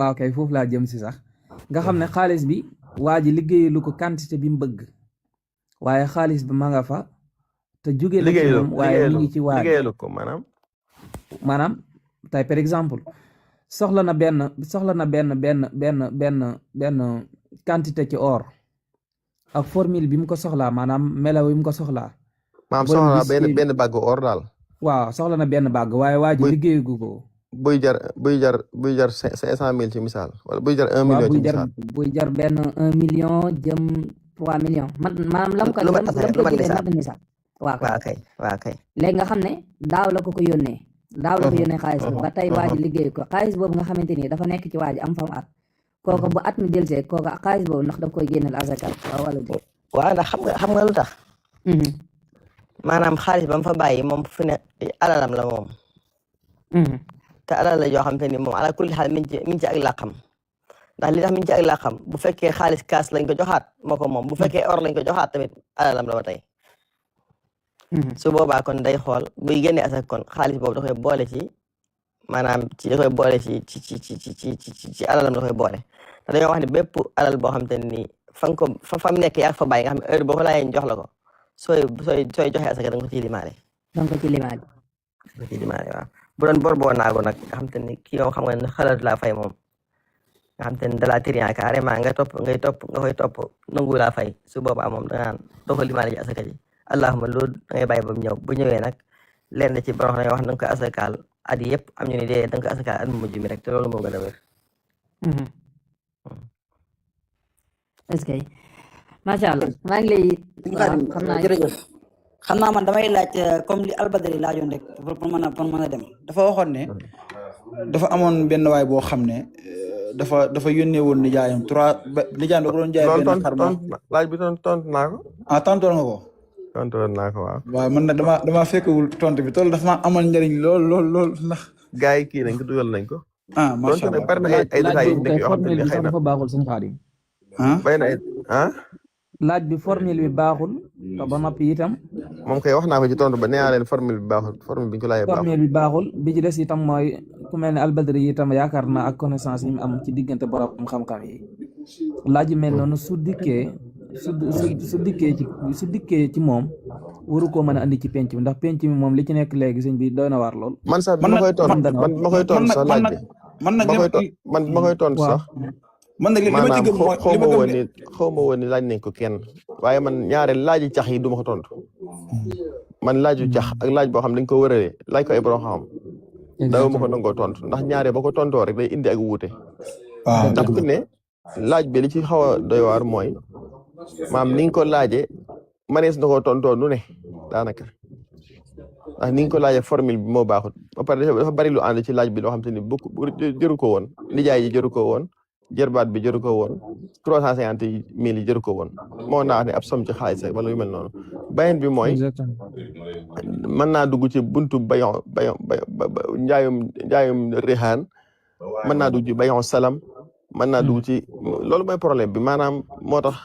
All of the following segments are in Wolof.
waaw kay foofu laa jëm si sax nga xam ne xaalis bi waa ji liggéeyalu ko quantité bi mu bëgg waaye xaalis bi ma nga fa te jóge na ci moom waaye mi ngi ci waa ji liggéeyalu ko maanaam tey par exemple soxla na benn quantité ci or ak formule bi mu ko soxlaa maanaam melaw yi mu ko soxlaa maanaam soxla benn bàgg or daal waaw soxla na benn bàgg waaye waa ji liggéeyagu ko buy jar 500,000 ci misaal wala buy jar 1 million ci misaal buy jar benn 1 million jëm 3 millions maanaam lam ko misaal waaw kay léegi nga xam ne daaw la ko yónnee xaalis bi ba tey waa ji liggéey ko xaalis boobu nga xamante ni dafa nekk ci waa ji am fa mu at kooku bu at mi delsee kooku xaalis boobu ndax daf koy génneel asaka waaw wala déet waaw ndax xam nga lu tax maanaam xaalis ba mu fa bàyyi moom fi ne alalam la moom te alal la yoo xam te ni moom ala kulli xaal mi ngi ci ak làqam ndax li tax mi ngi ci ak làqam bu fekkee xaalis kaas lañ ko joxaat moo ko moom bu fekkee or lañ ko joxaat tamit alalam la ba tey su boobaa kon day xool buy génnee asaka kon xaalis boobu da koy boole ci maanaam da koy boole ci alalam da koy boole te dañoo wax ne bépp alal boo xam te ni fa mu nekk yaa fa bàyyi nga xam ne heure boo ko laajee ñu jox la ko sooy joxe asaka da nga ko ciy limaale waaw bu doon bor boo naago nag nga xam te ni kii yow xam nga ne xalaat laa fay moom nga xam te ni dalaa tiriyan carrément nga koy topp nangu laa fay su boobaa moom dangaan doo ko limaale ci asaka ji allahuma loolu da ngay bàyyi ba mu ñëw bu ñëwee nag lenn ci borom xam ne wax na nga koy asakaal at yëpp am ñu ne dee da nga koy asakaal at mu mujj mi rek te loolu moo gën a wér est-ce que macha allah maa ngi lay xam naa jërëjëf xam naa man damay laaj comme li Albadri laajoon rek pour mën a dem dafa waxoon ne dafa amoon benn waay boo xam ne dafa yónnee woon nijaayam nijaayam da ko doon jaay benn xar laaj bi tontu naa ko tontoon nga ko tontoon naa ko waaw man nag dama fekkewul tontu bi tool dafa ma amal njëriñ lool ndax gars yi kii nañ ko dugal nañ ko macha allah bari na ay détails yu nekk yoo xam ne xëy na dafa baaxul suñu xaadim bay na laaj bi formule bi baaxul te ba noppi itam moom kay wax naa ko ci tontu ba nee naa leen formule bi baaxul formule bi ñu ko laajee baaxul formule bi baaxul bi ci des itam mooy ku mel ne Albadri itam yaakaar naa ak connaissance yi mu am ci diggante borom xam-xam yi laaj yu mel noonu su dikkee ci moom waru koo mën a andi ci penc bi ndax penc mi moom li ci nekk léegi sëñ bi doy na waar lool. man sax ma koy tontu sax laaj bi ma koy tontu sax man nag li ma ci gëm mooy xaw ma woon ni laaj nañ ko kenn waaye man ñaare laaji cax yi du ma ko tontu man laaju cax ak laaj boo xam dañ ko wëralee laaj ko ay borom xam daw ma ko nangoo tontu ndax ñaare ba ko tontoo rek day indi ak wuute ndax ku ne laaj bi li ci xaw a doy waar mooy maam ni nga ko laaje manees na koo tontoo nu ne daanaka ndax ni nga ko laaje formule bi moo baaxut ba pare dafa bari lu ànd ci laaj bi loo xam te ni bu jëru ko woon nijaay yi jëru ko woon jërbaat bi jëru ko woon 350,000 yi jëru ko woon moo naa wax ne ab som ci xaalis rek wala yu mel noonu bayen bi mooy mën naa dugg ci buntu bayon njaayum rihaan mën naa dugg ci bayon salam mën naa dugg ci loolu mooy problème bi maanaam moo tax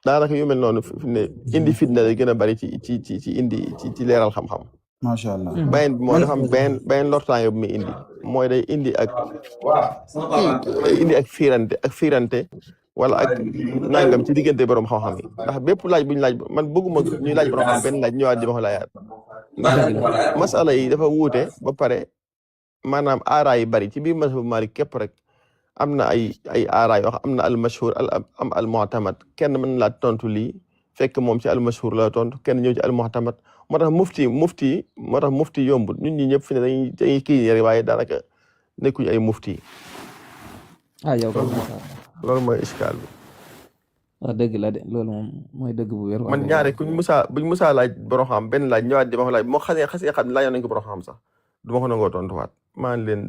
daanaka yu mel noonu ne indi fitna lay gën a bari ci leeral xam-xam macha allah bayen bi moo dafa am bayen lortaange bu muy indi mooy day indi ak fiirante wala ak nangam ci diggante borom xam-xam yi ndax bépp laaj bu ñu laaj man bëgguma ñuy laaj borom xam benn laaj ñëwaat di ma ko laayaat ndax masala yi dafa wuute ba pare maanaam aara yi bari ci biir mazhabu Maalik képp rek am na ay aara yoo xam am na al mashhur am al mu'tamad kenn mën laa tontu lii fekk moom ci al mashhur la tontu kenn ñëw ci al mu'tamad moo tax mufti yombul ñun ñi ñëpp fi ne dañuy kii rek waaye daanaka nekkuñu ay mufti yow ko loolu mooy iskaal bi dëgg la de loolu moom mooy dëgg bu wér man ñaare buñ musaa laaj borom xam benn laaj ñëwaat di ma ko laaj moo xasee xam ne laajoon nañ ko borom xam sax du ma ko nangoo tontuwaat maa ngi leen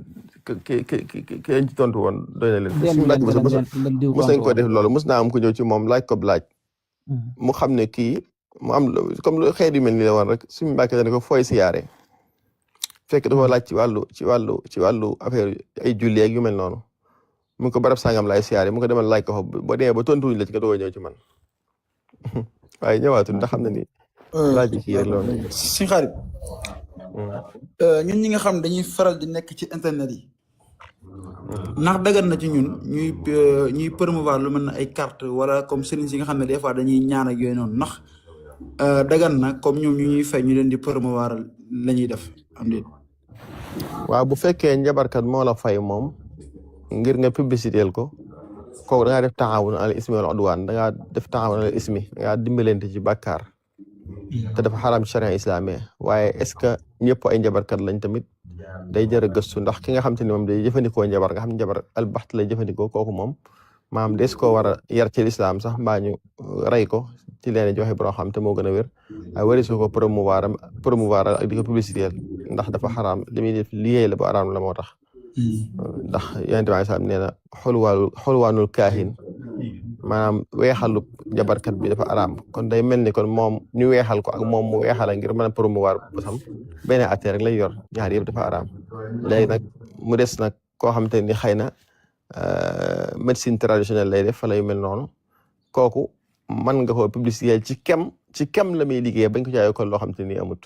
ki ci tontu woon doy na leen laaj mos nañ ko def loolu mos naa am ko ñëw ci moom laaj ko laaj mu xam ne kii mu am comme lu xeet yu mel ni la woon rek suñu mbàkke dane ko fooy siyaare fekk dafa laaj ci wàllu affaire ay julli ak yu mel noonu mu ko barab sangam laay siyaare mu ko demal laaj ko fa boo demee ba tontuwuñ la ci nga doog a ñëw ci man waaye ñëwaatul ndax xam na ni laaj bi kii rek loolu si xarit ñun ñi nga xam dañuy faral di nekk ci internet yi ndax dagan na ci ñun ñuy promouvoir lu mel ne ay carte wala comme sëriñ si nga xam ne des fois dañuy ñaan ak yooyu noonu ndax dagan na comme ñoom ñu ñuy fay ñu leen di promouvoir la ñuy def am déet. waaw bu fekkee njabarkat moo la fay moom ngir nga publicitéel ko kooku da ngaa def taawun al ismi wal udwaan da ngaa def taawun al ismi da ngaa dimbalante ci bàkkaar te dafa xaraam ci charia islami waaye est-ce que ñëpp ay njabarkat lañ tamit day jar a gëstu ndax ki nga xam te ne moom day jëfandikoo njabar nga xam njabar albaxt lay jëfandikoo kooku moom maam des koo war a yar ci lislaam sax mbaa ñu rey ko ci leen joxe boo xam te moo gën a wér waaye wari su ko promouvoir ak di ko publicité ndax dafa xaraam li muy def liggéey la bu araam la moo tax ndax yonent bi sallam nee na xolwaanul kaahin maanaam weexalu jabarkat bi dafa araam kon day mel ni kon moom ñu weexal ko ak moom mu weexala ngir mën a promouvoir basam benn atte rek lay yor ñaar yëpp dafa araam léegi nag mu des nag koo xam te ni xëy na médecine traditionnelle lay def fa lay mel noonu kooku mën nga ko publicité ci kem la muy liggéey bañ ko jaayoo ko loo xam te ni amut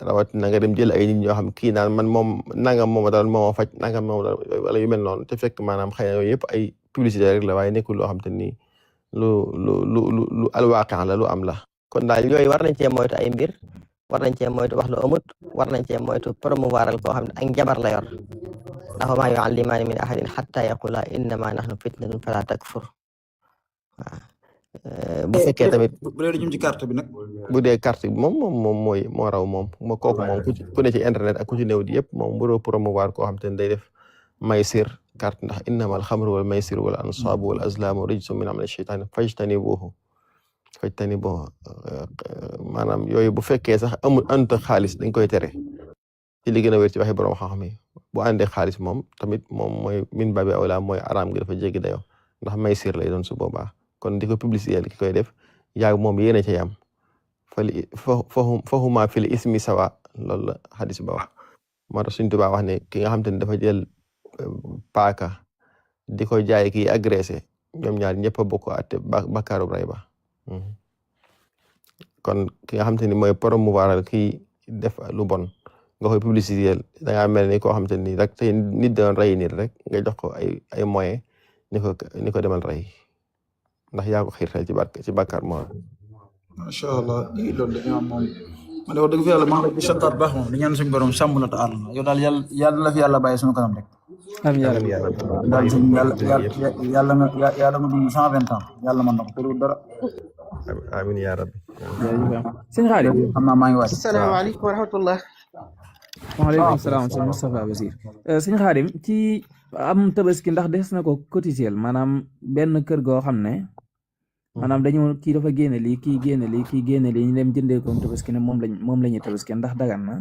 rawatina nga dem jël ay nit ñoo xam kii naan man moom nangam mooma daal mooma faj nangam mooma daal wala yu mel noonu te fekk maanaam xëy na yooyu yëpp ay publicité rek la waaye nekkul loo xam te ni lu alwaaqi la lu am la. kon daal yooyu war nañ cee moytu ay mbir war nañ cee moytu wax lu amut war nañ cee moytu promouvoiral koo xam ne ak njabar la yor ndax wa maa yu'allimaani min ahadin hatta yaqula innama nahnu fitnatun fala takfur waaw bu fekkee tamit bu dee jëm ci carte bi nag. bu dee carte bi moom moo raw moom kooku moom ku ne ci internet ak ku ci néew di yëpp moom bu doo promouvoir koo xam te ne day def maysir carte ndax innamal xamru wal maysir wal ansaabu wal azlaamu rijsun min amali shaytaan fajtanibuuhu maanaam yooyu bu fekkee sax amul ant xaalis dañ koy tere ci li gën a wér ci waxi borom xam-xam yi bu àndee xaalis moom tamit moom mooy min baabi awlaa mooy araam gi dafa jéggi dayoo ndax maysir lay doon su boobaa kon di ko publicité ki koy def yaag moom yéen a ca yam fahuma fil ismi sawa loolu la xadis ba wax moo tax Sëriñ Tuubaa wax ne ki nga xam te ne dafa jël paaka di ko jaay kii agressé ñoom ñaar ñëpp a bokk àtte bakkaaru ray ba kon ki nga xam te ni mooy promouvoir kii def lu bon nga koy publicité da ngaa mel ni koo xam te ni rek tey nit doon rey nit rek nga jox ko ay moyens ni ko demal rey ndax yaa ko xiirtal ci bàkkaar moo macha allah loolu dañoo am moom man de wax dëgg fa yàlla maa ngi lay santaat baax moom di ñaan suñu borom sàmm la te aar la yow daal yàlla la fi yàlla bàyyi suñu kanam rek. amiin daal suñ yàlla nga dund 120 ans yàlla mën na ko tëru dara. amiin yaa rabbi. sëñ Xaadim xam naa maa ngi wàcc. asalaamaaleykum wa rahmatullah. waaleykum salaam sëñ Moustapha Basir sëñ Xaadim ci am tabaski ndax des na ko cotiser maanaam benn kër goo xam ne maanaam dañu kii dafa génne lii kii génne lii kii génne lii ñu dem jëndee ko tabaski ne moom la ñuy tabaski ndax dagan na.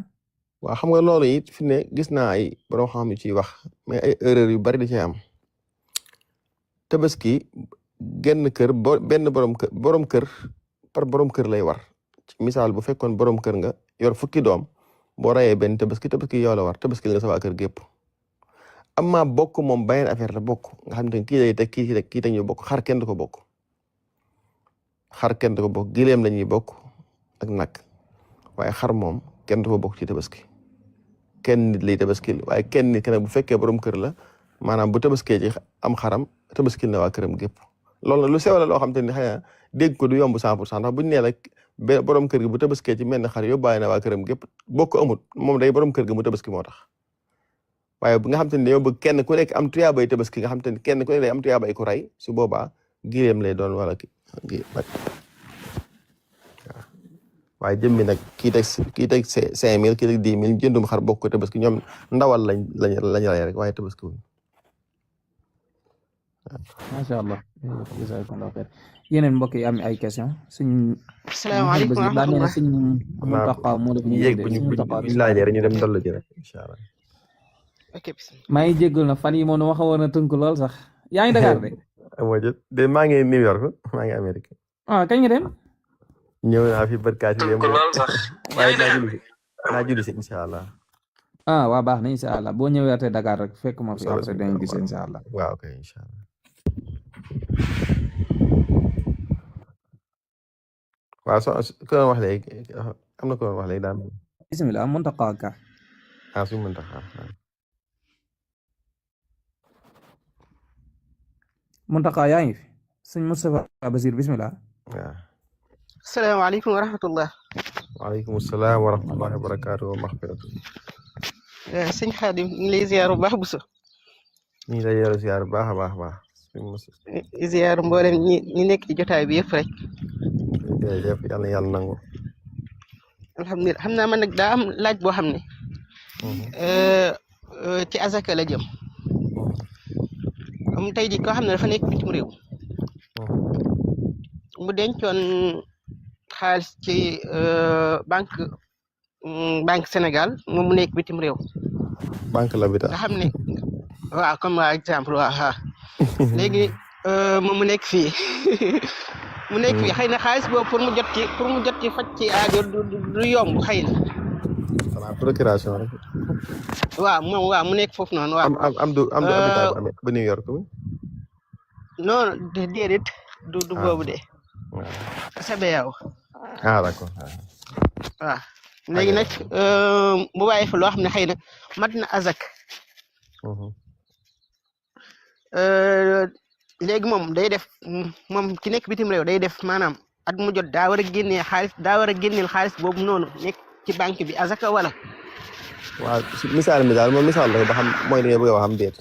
waaw xam nga loolu it fi ne gis naa ay borom xam yu ciy wax mais ay erreur yu bari da cee am tabaski genn kër benn borom kër par borom kër lay war ci misaal bu fekkoon borom kër nga yor fukki doom boo rayee benn tabaski yow la war tabaski nga sa waa kër gépp amma bokk moom beneen affaire la bokk nga xam ne kii day teg kii teg ñu bokk xar kenn du ko bokk gileem la ñuy bokk ak nag waaye xar moom kenn du ko bokk ci tabaski kenn nit lay tabaski waaye kenn nit kenn bu fekkee borom kër la maanaam bu tabaskee ci am xaram tabaski na waa këram gépp loolu nag lu sew la loo xam te ni xëy na dégg ko du yomb 100% ndax buñu nee la borom kër gi bu tabaskee ci menn xar yóbbaale na waa këram gépp bokk amut moom day borom kër gi mu tabaski moo tax waaye bu nga xam te ne dañoo bëgg kenn ku nekk am tuyaabay tabaski nga xam te ne kenn ku nekk day am tuyaabay ku rey su boobaa gileem lay doon wala waaw waaye jëmmi nag kii teg 5 000 kii teg 10 000 jëndum xar bokk ko tabaski ñoom ndawal lañ rey rek waaye tabaski wuñ macha allah jazakumullahu xeer yeneen mbokk yi am ay question suñ asalaamaaleykum wa rahmatullah suñ Muntaqa moo def yéeg buñu laajee rek ñu dem dollu ji rek incha allah maa ngi jéggul na fan yi moom dama xawoon a tënk lool sax yaa ngi Dakar de moo jot de maa ngi New York maa ngi Amérique kañ nga dem ñëw naa fi barkaati dem waaye naa julli si incha allah waa baax na incha allah boo ñëwee Dakar rek fekk ma fi après dañu gis incha allah waaw ok incha allah waaw ko doon wax léegi am na ko doon wax léegi daal bismillah Muntaqa Ka suñu Muntaqa Muntaqa yaa ngi fi sëñ Moustapha Basir bismillah. waaw. asalaamaaleykum wa rahmatullah. waaleykum salaam wa rahmatullahi wa barakaatu wa maxfiratu. sëñ Xaadim ñu ngi lay ziar bu baax Bousso. ñu ngi lay yore ziar bu baax a baax a baax. ziar mboolem ñi nekk ci jotaay bi yëpp rek. jërëjëf yàlla yàlla nangu. alhamdulilah xam naa man nag daa am laaj boo xam ne. ci azaka la jëm. tey jii koo xam ne dafa nekk bitim réew. mu dencoon xaalis ci banque Sénégal moom mu nekk bitim réew. banque la bita nga xam ne waaw comme par exemple waaw léegi moom mu nekk fii mu nekk fii xëy na xaalis boobu pour mu jot ci faj ci aajo du yomb xëy na. xanaa procuration rek. waaw mu nekk foofu noonu waaw. am du habitat ba New York. non déedéet du boobu de. CBAO. D'accord. waaw léegi nag mu bàyyi fa loo xam ne xëy na mat na azak. léegi moom day def moom ki nekk bitim réew day def maanaam at mu jot daa war a génnee xaalis boobu noonu nekk ci banque bi azaka wala. waaw misaal mi daal moom misaal la ba xam mooy li nga bëgg a wax am déet.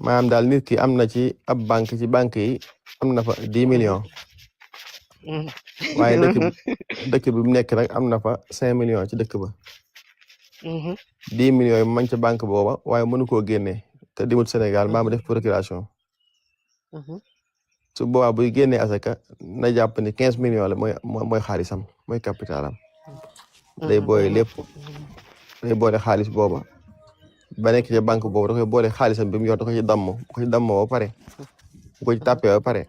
maanaam daal nit ki am na ci ab banque yi am na fa 10 millions. waaye dëkk bi mu nekk rek am na fa 5 millions ci dëkk ba. 10 millions yi mañ ca banque booba waaye mënu koo génnee te dimut Sénégal mbaa mu def procuration. su boobaa buy génnee asaka na jàpp ni 15 millions la mooy xaalisam mooy capitalam. day boole lépp day boole xaalis booba ba nekk ca banque boobu da koy boole xaalisam bi mu yor da ko ci damm ba pare bu ko ci tàppee ba pare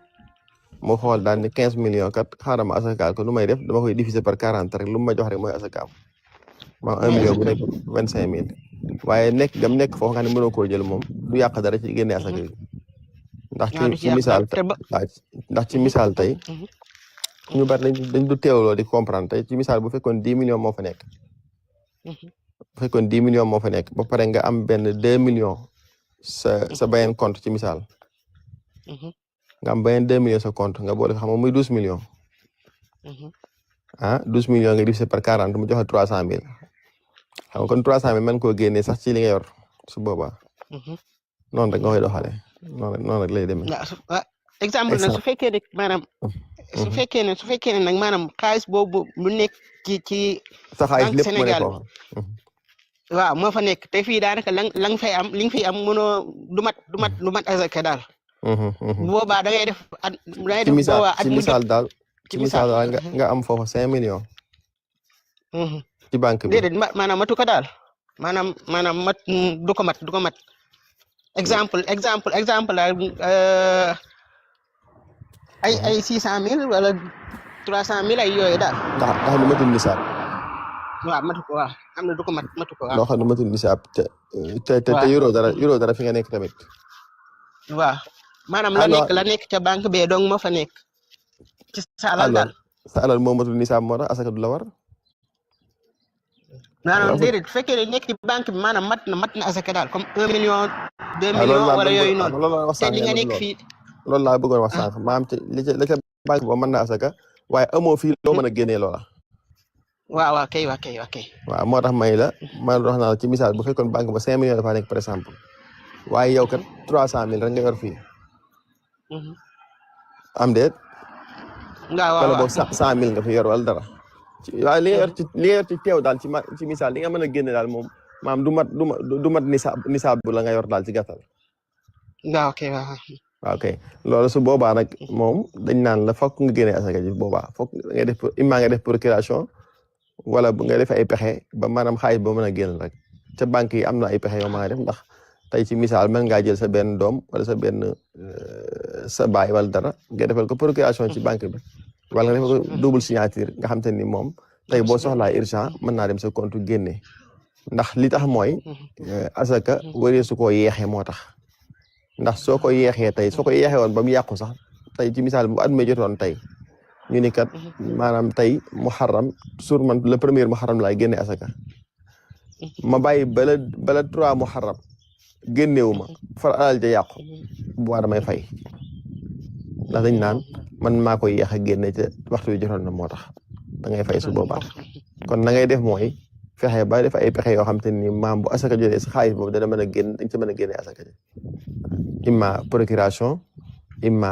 moo xool daal ni 15 millions kat xaaral ma asakaal ko lu may def dama koy diviser par 40 rek lu mu ma jox rek mooy asakaam ma 1 million bu nekk 25 000 waaye nekk foofu nga ne mënoo koo jël moom du yàq dara ci génne asaka yi ndax ci misaal tey ñu bari dañ du teewloo di comprendre tey ci misaal bu fekkoon 10 millions moo fa nekk. bu fekkoon 10 millions moo fa nekk ba pare nga am benn 2 millions sa beneen compte ci misaal. nga am beneen 2 millions sa compte nga boole ko xam nga muy 12 millions. 12 millions nga divisé par 40 mu jox la 300 000 xam nga kon 300 000 mën koo génnee sax ci li nga yor su boobaa. noonu rek nga koy doxalee noonu rek lay demee. exemple nag su fekkee ne maanaam. su fekkee ne nag maanaam xaalis boobu lu nekk ci sa xaalis lépp Sénégal waaw moo fa nekk te fii daanaka li nga fiy am mënoo du mat azaka daal. bu boobaa da ngay def boobaa at mu jot ci misaal daal nga am foofu 5 millions. ci banque bi déedéet maanaam matu ko daal maanaam mat du ko mat exemple daal ay 600 000 wala 300 000 ay yooyu daal. ndax lu matul nisaab. waaw matu ko waaw am na du ko matu ko waaw. loo xam ne matul nisaab te yoroo dara fi nga nekk tamit. waaw maanaam la nekk ca banque bee donc moo fa nekk. ci sa alal daal sa alal moo matul nisaab moo tax asaka du la war. maanaam déedéet bu fekkee ne nekk ci banque bi maanaam mat na asaka daal comme 1 million 2 millions wala yooyu noonu. te li nga nekk fii. loolu laa bëggoon wax sànq maanaam la ca banque boobu mën na asaka waaye amoo fii loo mën a génnee loola. waaw kay. waaw moo tax may la man wax naa la ci misaal bu fekkoon banque ba 5 millions dafa nekk par exemple waaye yow kat 300 000 rek nga yor fii. am déet. waaw wala boog 100 000 nga fi yor wala dara. waaye li nga yor ci teew daal ci misaal li nga mën a génne daal moom maanaam du mat nisaab bu la nga yor daal ci gàttal. waaw kay loolu su boobaa nag moom dañ naan la fokk nga génne asaka ji boobaa fokk nga def imma nga def procuration wala nga def ay pexe ba maanaam xaalis ba mën a génn rek ca banque yi am na ay pexe yoo mën a def ndax tey ci misaal mën ngaa jël sa benn doom wala sa baay wala dara nga defal ko procuration ci banque bi wala nga defal ko double signature nga xam te ni moom tey boo soxlaa urgent mën naa dem sa compte génne ndax li tax mooy asaka waree su koo yeexee moo tax. ndax soo ko yeexee woon ba mu yàqu sax tey ci misaal bu at mi jotoon tey ñu ni kat maanaam tey muharram sur man le premier muharram laay génne asaka ma bàyyi bala 3 muharram génnewu ma far alal ja yàqu bu waa damay fay ndax dañ naan man maa koy yéex a génne te waxtu wi jotoon na moo tax da ngay fay su boobaa kon na ngay def mooy fexe ba def ay pexe yoo xam te ni maam bu asaka jotee sa xaalis boobu dana mën a génn dañ ci mën a génne asaka ji imma procuration imma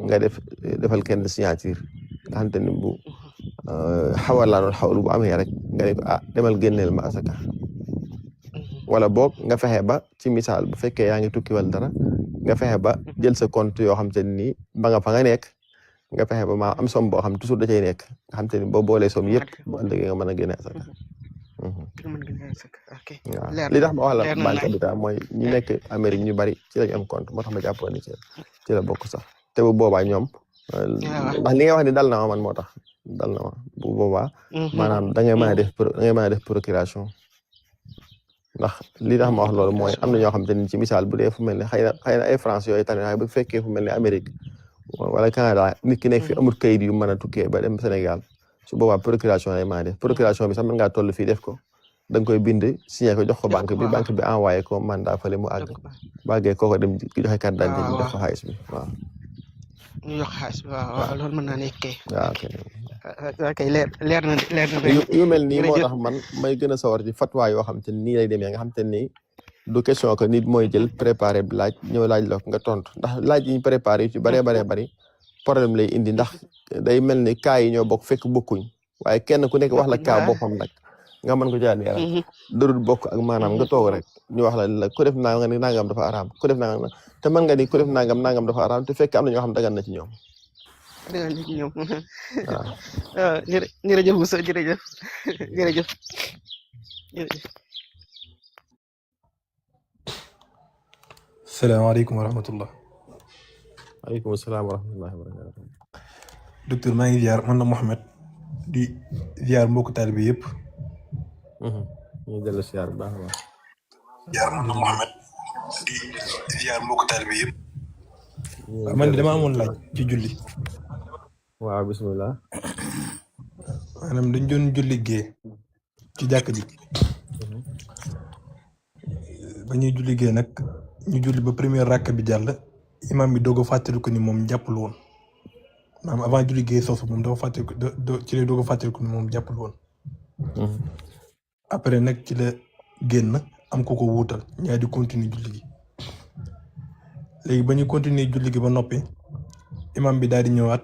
nga defal kenn signature nga xam te ni bu xawal laa doon xawlu bu amee rek nga ne ko demal génneel ma asaka wala boog nga fexe ba ci misaal bu fekkee yaa ngi tukki wala dara nga fexe ba jël sa compte yoo xam te ni ba nga fa nga nekk nga fexe ba maa am somme boo xam toujours da cay nekk nga xam te ni boo boolee somme yëpp bu ëllëgee nga mën a génne asaka waaw li tax ma wax la banque habitat mooy ñi nekk Amérique ñu bari ci lañu am compte moo tax ma jàppoon ni ci la bokk sax te bu boobaa ñoom ndax li nga wax ni dal na ma man moo tax dal na ma bu boobaa maanaam da ngay mën a def procuration ndax li tax ma wax loolu mooy am na ñoo xam te ni ci misaal bu dee fu mel ne xëy na ay France yooyu tane waaye bu fekkee fu mel ne Amérique wala Canada nit ki nekk fi amul kayit yu mën a tukkee ba dem Sénégal su boobaa procuration lay mën a def procuration bi sax mën ngaa toll fii def ko da nga koy bind signé ko jox ko banque bi envoyé ko mandat fële mu àgg bàggee kooko dem joxe carte d'identité ñu jox ko xaalis bi waaw ñu jox xaalis bi waaw loolu mën naa nekk kay waaw kay leer na yu mel nii moo tax man may gën a sawar ci fatwa yoo xam te nii lay demee nga xam te ni du question que nit mooy jël préparé bi laaj ñëw laaj la nga tontu ndax laaj yi ñu préparé yu ci bari problème lay indi ndax day mel ni cas yi ñoo bokk fekk bokkuñ waaye kenn ku nekk wax la cas boppam nag nga mën ko jaa leeral darul bokk ak maanaam nga toog rek ñu wax la ku def nangam nga ni nangam dafa araam ku def nangam te mën nga ni ku def nangam dafa araam te fekk am na ñoo xam dagan na ci ñoom waaw jërëjëf Moussa jërëjëf salaamaaleykum wa rahmatullah. waaleykum salaam wa rahmatullahi wa barakatuh. docteur maa ngi ziar man na Mouhamed di ziar mbokku taalibe yëpp. ñu dellu ziar bu baax a baax. ziar man na Mouhamed di ziar mbokku taalibe yëpp. man de dama amoon laaj ci julli. waaw bismillah. maanaam dañ doon julli gee ci jàkk ji. ba ñuy julli gee nag ñu julli ba première rakk bi jàll imam bi doog a fàttaliku ni moom jàppul woon maanaam avant julli gee soosu moom dafa fàttaliku ci la doog a fàttaliku ni moom jàppul woon. après nag ci la génn am ko wuutal ñaari di continuer julli gi léegi ba ñu continuer julli gi ba noppi imam bi daal di ñëwaat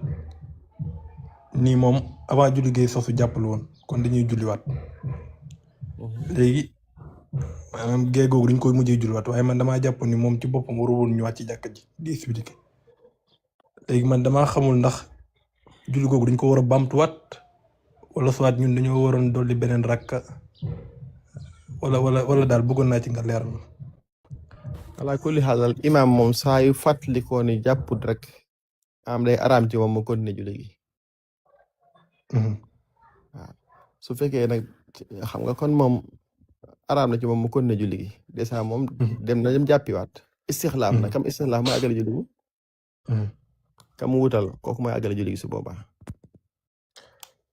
nii moom avant julli gee soosu jàppul woon kon dañuy julliwaat léegi maanaam gée googu dañ koy mujjee julliwaat waaye man damaa jàpp ni moom ci boppam waru woon ñëwaat ci jàkka ji di expliquer léegi man damaa xamul ndax julli googu dañ ko war a bamtuwaat wala soit ñun dañoo waroon dolli beneen rakka wala daal bëggoon naa ci nga leer na. ala kulli xaalal imaam moom saa yu fàttalikoo ni jàpput rek am day araam ci moom mu continuer julli gi. waaw su fekkee nag xam nga kon moom araam na ci moom mu continuer julli gi dèjà moom dem na dem jàppiwaat istixlaaf na kam istixlaaf mooy àggale julli gi kam wutal kooku mooy àggale julli gi su boobaa.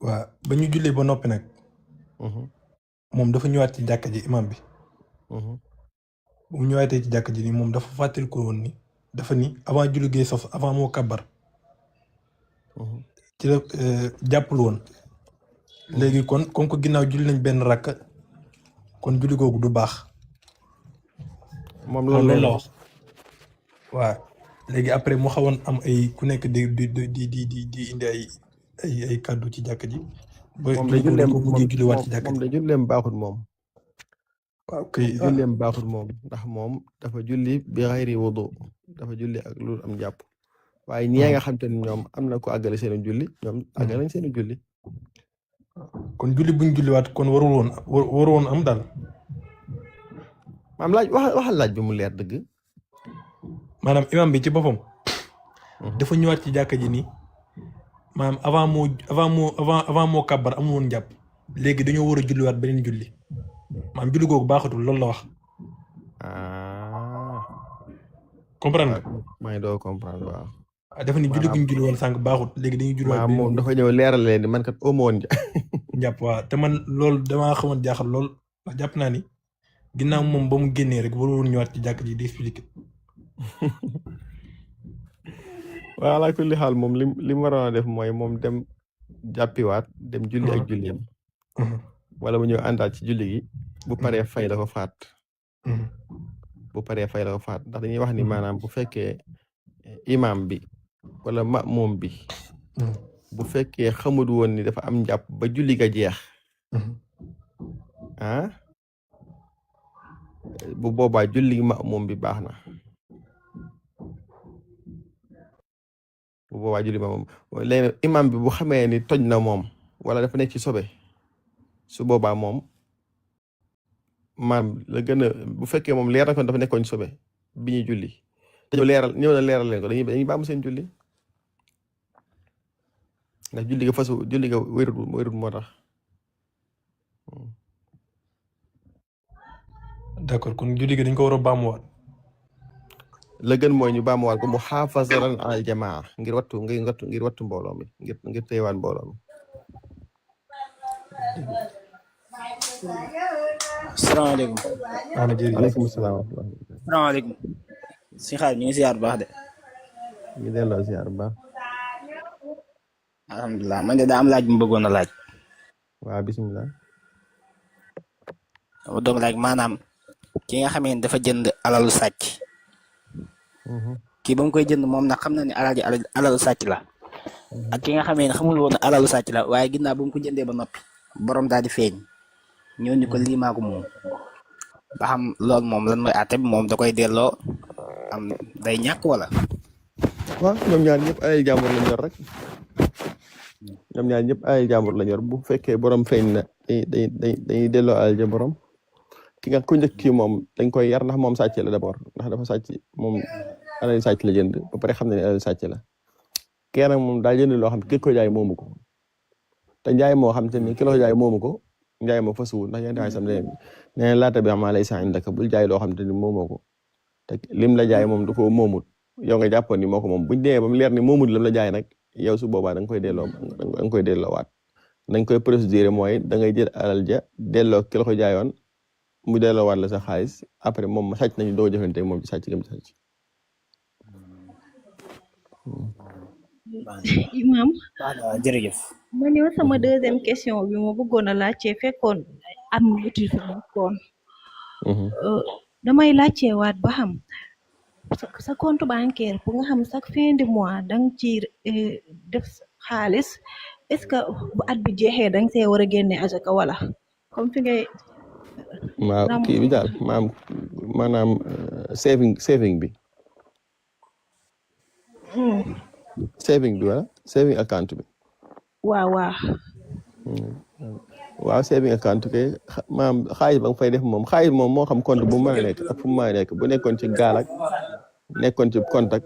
waaw ba ñu jullee ba noppi nag moom dafa ñëwaat ci jàkka ji imam bi bu mu ñëwaatee ci jàkka ji ni moom dafa fàttali ko woon ni dafa ni avant julli gee sos avant moo kabar ci la jàppul woon léegi kon comme que ginnaaw julli nañ benn rakk kon julli googu du baax moom loolu la wax waaw léegi après mu xawoon am ay ku nekk di indi ay kàddu ci jàkka ji ba julliwaat ci jàkka ji moom de julleem baaxul moom waaw kay julleem baaxul moom ndax moom dafa julli bi xayri wudu dafa julli ak lu am jàpp waaye ñi nga xam te ne ñoom am na ko àggale seen julli ñoom àggale nañ seen julli kon julli buñ julliwaat kon waru woon am daal maam laaj waxal laaj bi mu leer dëgg maanaam imam bi ci boppam dafa ñëwaat ci jàkka ji nii maanaam avant moo kàbbar amul woon jàpp léegi dañoo war a julliwaat beneen julli maanaam julli googu baaxatul loolu la wax comprendre nga maa ngi doo comprendre waaw dafa ni julli guñ julli woon sànq baaxut léegi dañuy julliwaat moom dafa ñëw leeral leen ni man kat amu woon jàpp waaw te man loolu damaa xamoon jaaxal lool ndax jàpp naa ni ginnaaw moom ba mu génnee rek waru woon ñëwaat ci jàkk ji di expliquer waaw ala kulli xaal moom li mu waroon a def mooy moom dem jàppiwaat dem julli ak julleem wala mu ñëw àndaat ci julli gi bu paree fay la ko faat bu paree fay la ko faat ndax dañuy wax ni maanaam bu fekkee imam bi wala ma'mum bi bu fekkee xamul woon ni dafa am njàpp ba julli ga jeex bu boobaa julli ma'mum bi baax na bu boobaa julli ma'mum léegi imam bi bu xamee ni toj na moom wala dafa nekk ci sobe su boobaa moom maam la gën a bu fekkee moom leer na ko dafa nekkoon sobe bi ñuy julli ñëw na leeral leen ko dañuy baamu seen julli ndax julli ga fasu julli ga wérut moo tax. d'accord kon julli gi dañ ko war a baamuwaat. la gën mooy ñu baamuwaat ko mu xaafazaran al jamaa ngir wattu mbooloo mi ngir téyewaat mbooloo mi. salaamaaleykum. waaleykum salaam. salaamaaleykum. si xaar ñu ngi ziar bu baax de. ñu ngi delloo ziar bu baax. alhamdulilah man de daa am laaj bu mu bëggoon a laaj. waaw bisimilah. dama doon laaj maanaam ki nga xamee ne dafa jënd alalu sàcc. kii ba mu koy jënd moom nag xam na ne alalu sàcc la. ak ki nga xamee ne xamul woon alalu sàcc la waaye ginnaaw ba mu ko jëndee ba noppi borom daal di feeñ ñëw ni ko lii maa ko moom ba xam loolu moom lan mooy àtte bi moom da koy delloo am day ñàkk wala. waaw ñoom ñaar ñëpp ay jàmbur lañ yor rek ñoom ñaar ñëpp ay jàmbur lañ yor bu fekkee borom feeñ na dañuy delloo alal ja borom ki nga ku njëkk kii moom dañ koy yar ndax moom sàcc la d'abord ndax dafa sàcc moom alal sàcc la jënd ba pare xam ne alal sàcc la kenn moom daa jënd loo xam ne ki ko jaay moomu ko te njaay moo xam te ni ki la ko jaay moomu ko njaay moo fasuwul ndax yéen tamit sam nee laata bi maa lay saa indaka bul jaay loo xam te ni moomoo ko te lim la jaay moom du ko moomut yow nga jàppoon ni moo ko moom buñ demee ba mu leer ni moomut lam la jaay nag yow su boobaa da nga koy delloowaat dañ koy procédure mooy da ngay jël alal ja delloo ki la ko jaayoon mu delloowaat la sa xaalis après moom sàcc nañu doo jëfante moom ci sàcc gam ci sàcc. Imam jërëjëf. ma ñëw sama deuxième question bi ma bëggoon a laajte fekkoon am uti fi nekkoon damay laajte waat ba xam sa compte bancaire pour nga xam chaque fin de mois danga ci def xaalis est-ce que bu at bi jeexee danga see war a génne asaka wala comme fi ngay waaw kii bi daal maanaam saving bi saving bi wala saving account bi waaw saving account ke maanaam xaalis ba nga fay def moom xaalis moom moo xam compte bu mu mën a nekk ak fu mu mën a nekk bu nekkoon ci gaal ak nekkoon ci contact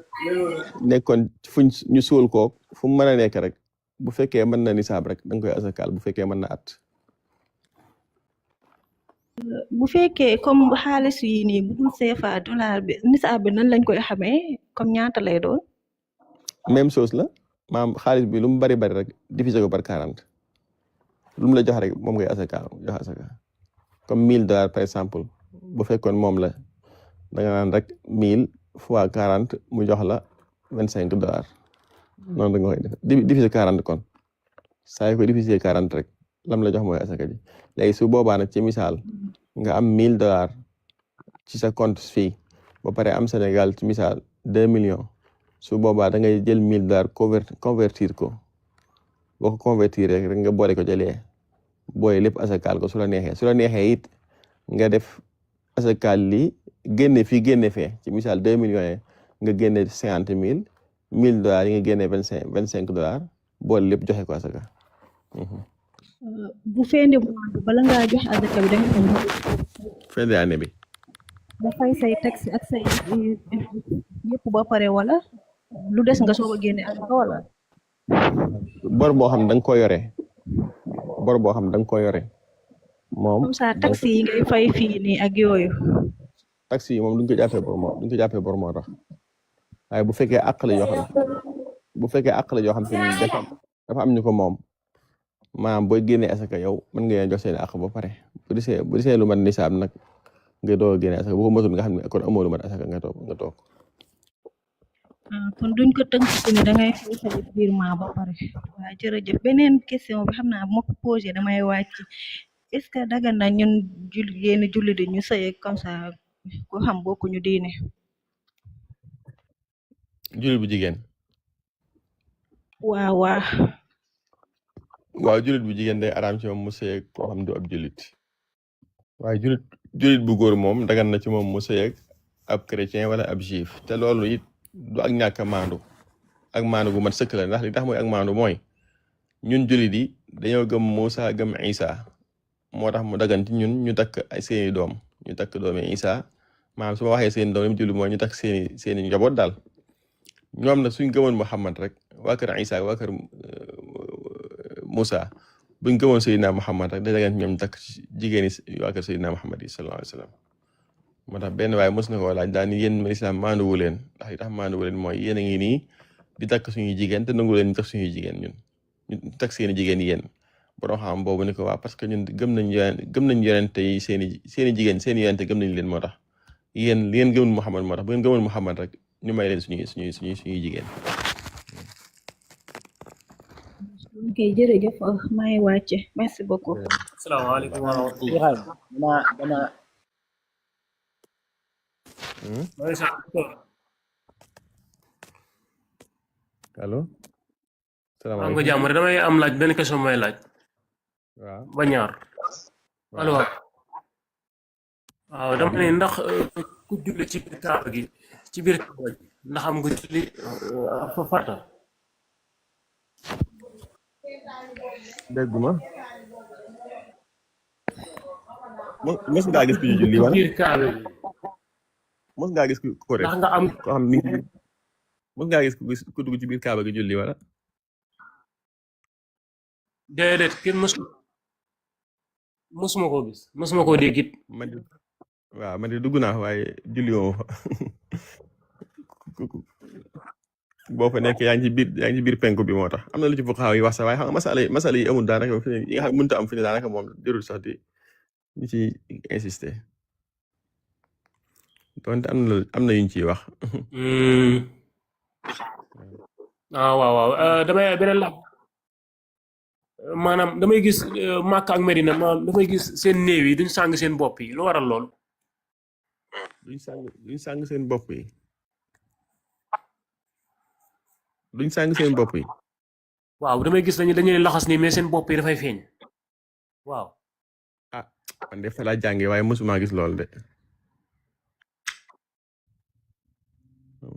nekkoon fuñ ñu suul koog fu mu mën a nekk rek bu fekkee mën na nisaab rek da nga koy asakaal bu fekkee mën na at. bu fekkee comme xaalis yi nii bu dul CFA dollar bi nisaab bi nan lañ koy xamee comme ñaata lay doon. même chose la maanaam xaalis bi lu mu bari rek diviser ko par 40 lu mu la jox rek moom ngay jox asaka comme $1000 par exemple bu fekkoon moom la da nga naan rek 1000 fois 40 mu jox la $25 noonu da nga koy def diviser 40 kon saa yu ko diviser 40 rek lam la jox mooy asaka ji léegi su boobaa nag ci misaal nga am $1000 ci sa compte fii ba pare am Sénégal ci misaal 2 millions su boobaa da ngay jël $1000 convertir ko boo ko convertir rek nga boole ko jëlee boole lépp asakaal ko su la neexee it nga def asakaal lii génne fii génne fee ci misaal 2 millions yi nga génne 50,000 $1000 yi nga génne $25 boole lépp joxe ko asaka. bu fin de mois bi bala ngaa joxe asaka bi danga ko fin de année bi. ba fay say taxe ak say yëpp ba pare wala lu des nga soog a génne asaka wala. bor boo xam da nga ko yore moom. comme ça taxe yi ngay fay fii nii ak yooyu. taxe yi moom duñ ko jàppee bor moo tax waaye bu fekkee àq la yoo xam te ni dafa am ñu ko moom maanaam booy génnee asaka yow mën nga jox seen àq ba pare bu desee lu mat nisaab nag nga doog a génne asaka bu ko matul nga xam ne kon amoo lu mat asaka nga toog. kon duñ ko tënk ci ne dangay fay sa virement ba pare waaw jërëjëf beneen question bi xam naa bu ma ko posé damay wàcc est-ce que dagan na ñun yenn jullit yi ñu sëy comme ça ko xam bokkuñu diine. jullit bu jigéen. waaw waaw. waaw jullit bu jigéen day araam ci moom mu sëy ak koo xam du ab jullit waaye jullit bu góor moom dagan na ci moom mu sëy ak ab chrétien wala ab juif te loolu it du ak ñàkk a maandu ak maandu gu mat sëkk la ndax li tax mooy ak maandu mooy ñun jullit yi dañoo gëm Muusa gëm Isa moo tax mu dagan ci ñun ñu takk ay seeni doom ñu takk doomi Isa maanaam su ma waxee seeni doom yi jullit mooy ñu takk seeni njaboot daal ñoom nag suñ gëmoon Muhammad rek waa kër Isa waa kër Muusa buñ gëmoon Seydina Muhammad rek day dagan ñoom takk jigéeni waa kër Seydina Muhammad yi sallallahu alayhi wa sallam moo tax benn waaye mos na koo laaj daal ni yéen islam maanduwu leen ndax li tax maanduwu leen mooy yéen a ngi nii di takk suñuy jigéen te nangu leen ñu takk suñuy jigéen ñu takk seeni jigéen yéen borom xam boobu ni ko waa parce que ñun gëm nañ yonente yi seeni jigéen seeni yonente gëm nañ leen moo tax yéen li ngeen gëmul Muhammad moo tax bu ngeen gëmul Muhammad rek ñu may leen suñuy jigéen. ok jërëjëf maa ngi wàcce merci beaucoup. asalaamaaleykum wa rahmatulah. allo. salaamaaleykum nga jàmm rek damay am laaj benn question may laaj. waaw ba ñaar. allo waaw dama ne ndax ku julli ci biir kaaba gi ci biir kaaba gi ndax am nga julli fa farata. dégguma mos ngaa gis ku julli wala biir kaaba gi mos ngaa gis ko rek ndax nga am ko xam ni mos ngaa gis ku dugg ci biir kaaba gi julli wala déedéet kenn mosuma koo gis mosuma koo dégg it waaw man de dugg naa waaye julli woo fa boo fa nekk yaa ngi ci biir penku bi moo tax am na lu ci fuqahaa yi wax sax waaye xam nga masala yi amul daanaka fi yi nga xam mënut a am fi ne daanaka moom jërul sax di ñu ci insister donte am na yuñ ciy wax. waaw damay beneen laaj maanaam damay gis Makka ak Medina maanaam damay gis seen néew yi duñ sàng seen bopp yi lu waral loolu. duñ sàng seen bopp yi. duñ sàng seen bopp yi. waaw damay gis dañuy laxas nii mais seen bopp yi dafay feeñ. waaw. ah man de fa laa jàngee waaye mosuma gis loolu de.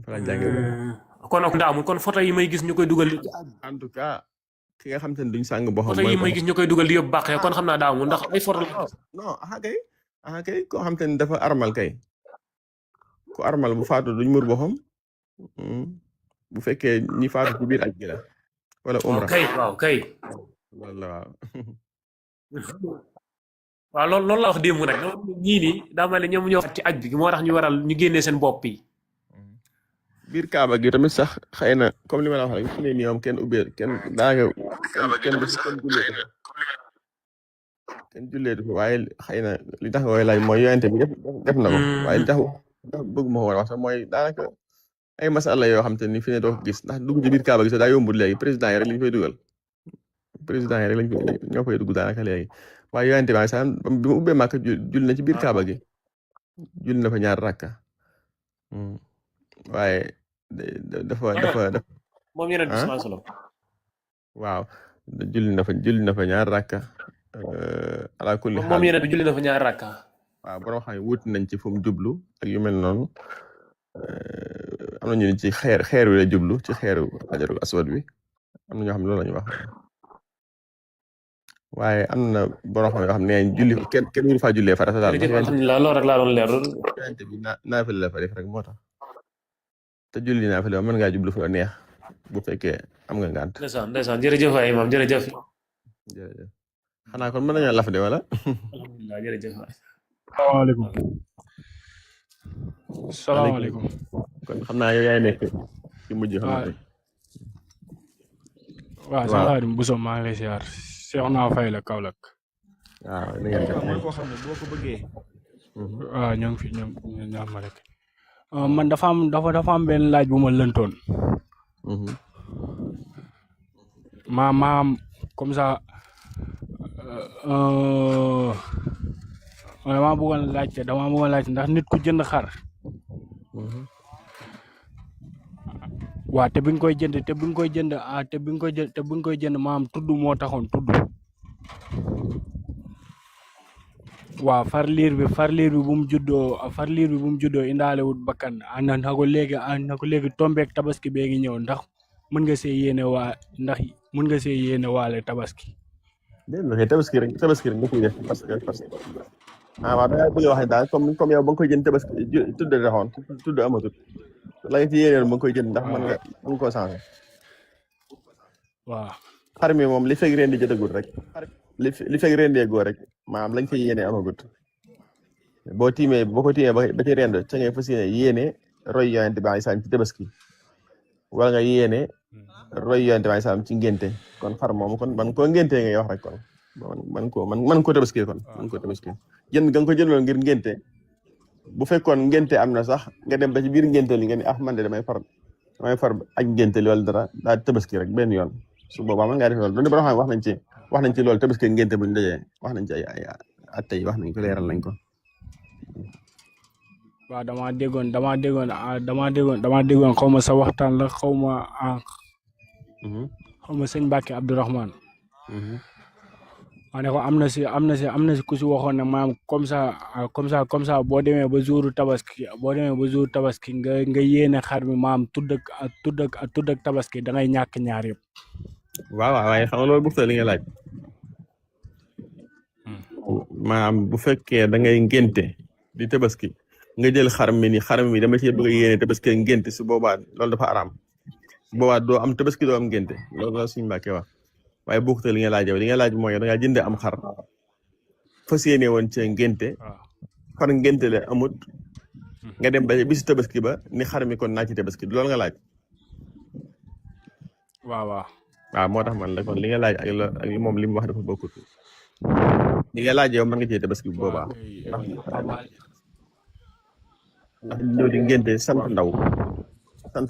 fa laa jàngee. kon ak ndaamul kon photo yi may gis ñu koy dugal. en tout cas ki nga xam te ne duñ sàng boppam. photo yi may gis ñu koy dugal di yóbbu bàqee kon xam naa daamul ndax ay photo la. non kay koo xam te ne dafa armal kay. ku armal bu faatu duñ mur boppam. bu fekkee ñi faatu ci biir aj gi la wala umra waaw kay loolu la waaw waaw loolu la wax démb nag ñii nii daa mel ne ñoom ñoo ci aj bi moo tax ñu waral ñu génnee seen bopp yi biir kaaba gi tamit sax xëy na comme li ma la wax rek fi ne nii moom kenn ubbee kenn daanaka kenn julleetu fi waaye xëy na li tax nga koy laaj mooy yonente bi def na ko waaye li tax bëgg ma ko war a wax sax mooy daanaka ay masala yoo xam te ni fi ne doo ko gis ndax dugg ci biir kaaba gi sax daa yombul léegi président yi rek lañ fay dugal président yi rek ñoo fay dugg daanaka léegi waaye yonente bi sax bi mu ubbee Màkka jul na ci biir kaaba gi jul na fa ñaar rakka waaye dafa moom yeneen bi sallallahu alayhi wasallam waaw julli na fa ñaar rakka ala kulli xaal moom yeneen bi julli na fa ñaar rakka waaw borom xam ne wuti nañ ci fu mu jublu ak yu mel noonu am na ñu ne ci xeer wi la jublu ci xeeru xajarul aswad bi am na ñoo xam ne loolu la ñu wax waaye am na borom xam yoo xam ne julli kenn wuru faa jullee farata daal alhamdulilah loolu rek laa doon leer yonente bi naafila la fa def rek moo tax te julli naafila mën ngaa jublu fu la neex bu fekkee am nga ngànt ndeysaan jërëjëf waay imam jërëjëf xanaa kon mën nañoo laf de wala alhamdulilah jërëjëf waay salaamaaleykum kon xam naa yow yaay nekk ci mujj xam naa waaw sëñ Xaadim Bousso maa ngi lay siyaar Cheikh naa fay la Kaolack waaw na ngeen def mooy koo xam ne boo ko bëggee waaw ñoo ngi fi ñoom ñaam ma rek man dafa am benn laaj bu ma lëntoon. maam comme ça damaa bëggoon laajte ndax nit ku jënd xar. waaw te bi nga koy jënd maam tudd moo taxoon tudd. waaw far liir bi bu mu juddoo indaale wut bakkan na ko léegi tombeek tabaski bee ngi ñëw ndax mën nga see yéene waale tabaski. déedéet tabaski rek nga koy def parce que waaw da ngaa bëgg a wax ne daal comme yow ba nga koy jënd tabaski tudd taxoon tudd amatut la nga ci yéene ba nga koy jënd ndax mën nga koo changé. waaw xar mi moom li fekk ren di jotagul rek li fekk ren dee góor rek maanaam lañ fa yéene amagut boo ko tiimee ba ci rend ca ngay fas yéene roy yonente bi alayhi salaam ci tabaski wala nga yéene roy yonente bi alayhi salaam ci ngénte kon xar moom kon man koo ngéntee ngay wax rek kon man koo tabaski kon man koo tabaski jënd nga ko jëndoon ngir ngénte bu fekkoon ngénte am na sax nga dem ba ci biir ngénte li nga ni man de damay far ak ngénte li wala dara daal tabaski rek benn yoon su boobaa man ngaa def loolu doon ba xam wax nañ ci loolu tabaski ngénte buñ dajee wax nañ ci ay attey wax nañ ko leeral nañ ko. waaw damaa déggoon xaw ma sa waxtaan la xaw ma sëñ Mbacke Abdourahmane. ma ne ko am na si ku si waxoon ne maanaam comme ça boo demee ba jouru tabaski nga yéene xar mi maam tudd ak tabaski da ngay ñàkk ñaar yëpp. waaw waaye xam nga loolu bu fekkee li nga laaj maanaam bu fekkee da ngay ngénte di tabaski nga jël xar mi dama ci bëgg a yéene tabaski ngénte su boobaa loolu dafa araam su boobaa doo am tabaski doo am ngénte loolu la suñu Mbàkke wax waaye bu fekkee li nga laaj yow li nga laaj mooy da ngaa jënd am xar fas yéene woon ci ngénte far ngénte la amut nga dem ba bisu tabaski ba ni xar mi kon naa ci tabaski loolu nga laaj. waaw moo tax man la kon li nga laaj ak moom li mu wax dafa bokkut li nga laaj yow mën nga cee tabaski bu boobaa ndax ñëw di ngénte sant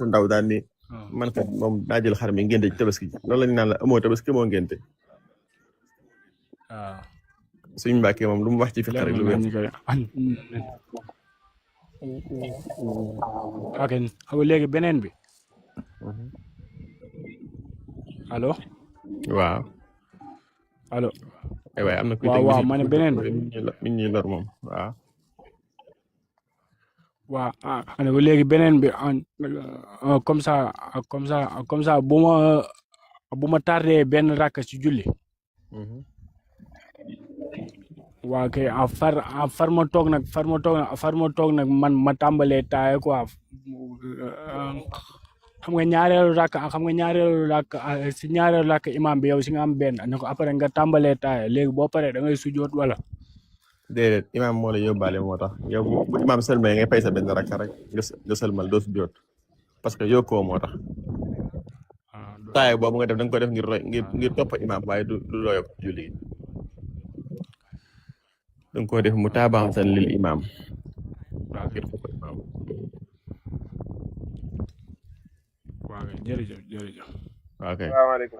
ndaw daal ni man kat moom daa jël xar mi ngénte ci tabaski loolu lañu naan la amoo tabaski moo ngénte. suñu Mbàkke moom lu mu wax ci fi xar lu wér. ok xam léegi beneen bi. allo. waaw. allo. waaye am na kuy waaw ma ne beneen bi. mi ñuy lor moom waaw. waaw léegi beneen bi comme ça bu ma tardé benn rakk ci julli. waa kay far ma toog nag man ma tàmbalee taaye quoi xam nga ñaareelu rakk imam bi yow si nga am benn ne ko après nga tàmbalee taaye léegi boo paree da ngay sujjoot wala. déedéet imam moo la yóbbaale moo tax yow bu imam sëlmay ngay fay sa benn rakk rek nga sëlmal doo sujjoot parce que yokkoo moo tax taaye boobu nga def da nga ko def ngir topp imam waaye du loo yokk julli gi da nga ko def mu taabaaxsan lil imam waaw ngir topp imam. waaw jërëjëf. ok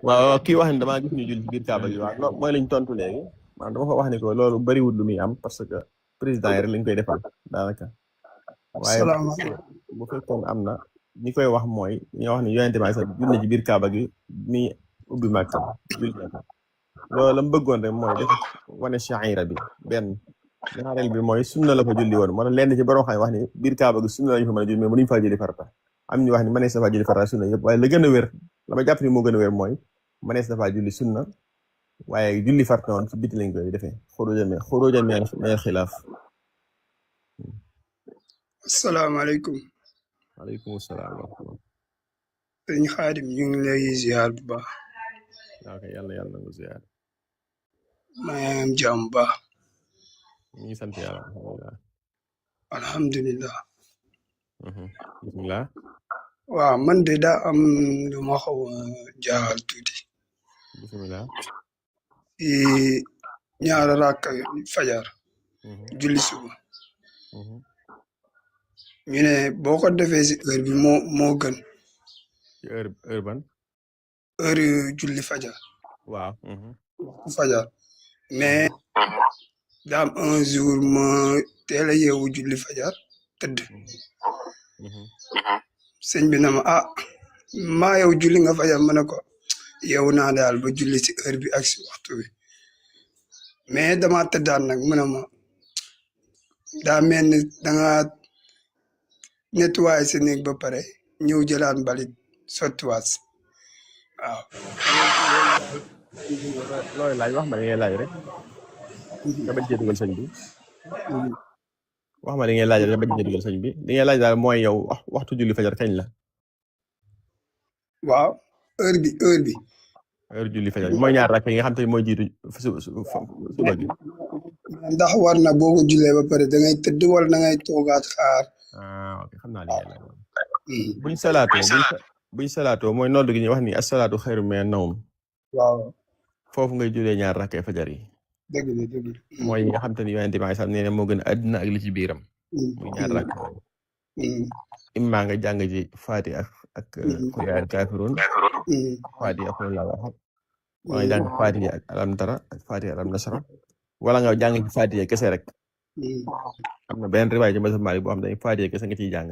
waaw kii wax ne damaa gis ñu julli ci biir Kaaba gi waaw mooy liñ tontu léegi maanaam dama ko wax ne ko loolu bariwul lu muy am parce que président yi rek lañ koy defal daanaka. waaye bu fekkoon am na ñi koy wax mooy ñoo wax ne yonente bi sax julli ci biir Kaaba gi mi ubbi Makka loolu la mu bëggoon rek mooy def wane sha'ira bi benn ñaareel bi mooy sunna la ko julli woon moo tax lenn ci borom xam wax ni biir Kaaba gi sunna lañu fa mën a julli mais mënuñu faa julli farata am ñu wax ni mënees na faa julli farata sunna yëpp waaye la gën a wér la ma jàpp ni moo gën a wér mooy mënees na faa julli sunna waaye julli farata woon ci biti lañ koy defee xurujan min al xilaaf. asalaamaaleykum. waaleykum salaam wa rahmatulah. sëñ Xaadim ñu ngi lay ziar bu baax. ok yàlla na nga ziar. maa ngi am jàmm bu baax. ñu ngi sant yàlla alhamdulilah. alhamdulilah. bisimilah. waaw man de daa am lu ma xaw a jaaxal tuuti. bisimilah. ñaara rakka fajar. julli suba. ñu ne boo ko defee si heure bi moo gën ci heure ban heure julli fajar waaw fajar mais daam un jour ma teel a yeewu julli fajar tëdd sëñ bi na ma maa yow julli nga fajar ma ne ko yeewu naa daal ba julli si heure bi ak si waxtu bi mais dama tëddaan nag mu ne ma daa mel ni danga nettoyé sa néeg ba pare ñëw jëlaat mbalit sottiwaat waaw looy laaj wax ma li ngay laaj rek nga bañ cee dugal sëñ bi wax ma li ngay laaj rek nga bañ cee dugal sëñ bi li ngay laaj daal mooy yow waxtu julli fajar kañ la waaw heure bi heure julli fajar mooy ñaar rakk yi nga xam te mooy jiitu suba gi ndax war na boo ko jullee ba pare da ngay tëdd wala da ngay toogaat xaar ok xam naa li ngay laaj buñ salaatoo mooy noddu gi ñuy wax ni as-salaatu xayru mina nawm waaw foofu ngay jullee ñaar rakkee fajar yi dëgg la mooy yi nga xam te ni yonent bi sax nee na moo gën a àddina ak li ci biiram muy ñaar rakk imma nga jàng ci faati ak qul yaa ayyuhal kaafiruun faati ak qul huwallaahu ahad wala nga jàng faati ak alam tara ak faati alam nasra wala nga jàng ci faati kese rek am na benn riwaay ci mazhab Maalik boo xam ne faati kese nga ciy jàng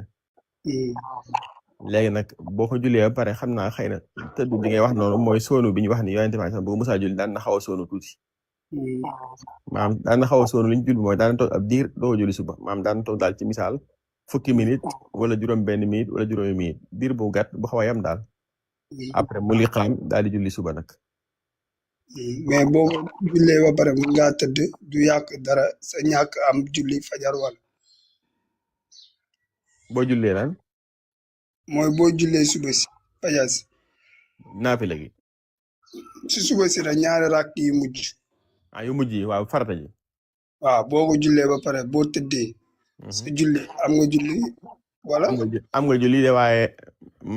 léegi nag boo ko jullee ba pare xam naa xëy na tëdd bi ngay wax noonu mooy soonu bi ñu wax ni yonent bi sax bu musaa julli daan na xaw a soonu tuuti maanaam daan na xaw a soonu li ñu julli mooy daan na toog ab diir doo ko julli suba maanaam daan na toog daal ci misaal fukki minute wala juróom benn minute wala juróomi minute diir bu gàtt bu xaw a yam daal après mu liqaam daal di julli suba nag mais boo ko jullee ba pare mun ngaa tëdd du yàq dara sa ñàkk am julli fajar wala boo jullee lan mooy boo jullee suba si fajar si naafila gi si suba si la ñaari rakk yu mujj yu mujj yi waaw farata ji waaw boo ko jullee ba pare boo tëddee sa julli am nga julli wala am nga julli de waaye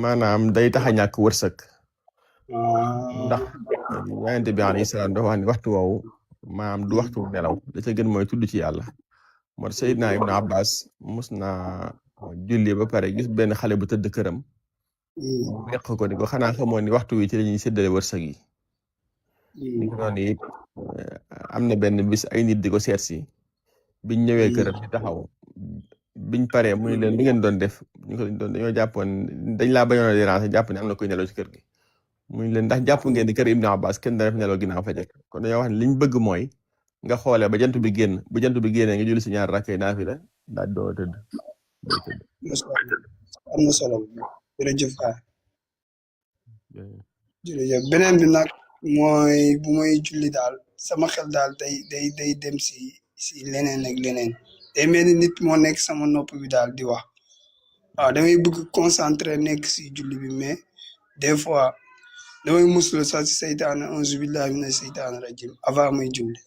maanaam day tax a ñàkk wërsëg ndax yonent bi alayhi salaam dafa wax ni waxtu woowu maanaam du waxtu nelaw da ca gën mooy tudd ci yàlla moo Seydina Ibn Abbas mos na julli ba pare gis benn xale bu tëdd këram yàq ko ni ko xanaa xamoon ni waxtu wi ci lañuy séddale wërsëg yi ni ko noonu it am na benn bis ay nit di ko seet si biñ ñëwee këram di taxaw biñ paree muy leen li ngeen doon def ñu ko dañoo jàppoon dañ laa bañoon a déranger jàpp ne am na koy nelaw ci kër gi muy leen ndax jàpp ngeen di kër Ibn Abbas kenn dana fi nelaw ginnaaw fajar kon dañoo wax ne liñ bëgg mooy nga xoolee ba jant bi génn bu jant bi génnee nga julli si ñaar rakkay naafila daal doo tëdd am na solo jërëjëf jërëjëf beneen bi nag mooy bu may julli daal sama xel daal day dem si leneen ak leneen day mel ni nit moo nekk sama nopp bi daal di wax waaw damay bëgg concentré nekk si julli bi mais des fois damay muslu sax si seytaane auzu billahi mina seytaane rajim avant may julli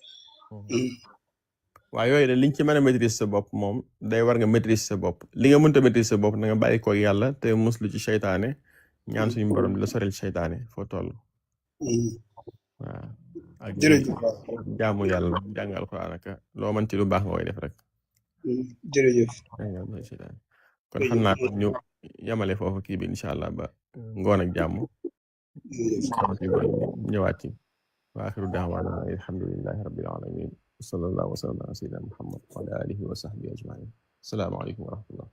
waaw yooyu de liñ ci mën a maîtriser sa bopp moom day war nga maîtriser sa bopp li nga mënta maîtriser sa bopp na nga bàyyi ko yàlla te muslu ci seytaane ñaan suñu borom di la sorel seytaane foo toll waaw ak jaamu yàlla jàng alxuraan ak loo mën ci lu baax nga koy def rek jërëjëf kon xam naa ñu yamale foofu kii bi incha allah ba ngoon ak jàmm ñëwaat ci wa axiru da'waana alhamdulillahi rabbil alamin sallallahu wa sallam ala sayyidina muhammad wa ala alihi wa sahbihi ajmain assalaamu aleykum wa rahmatullah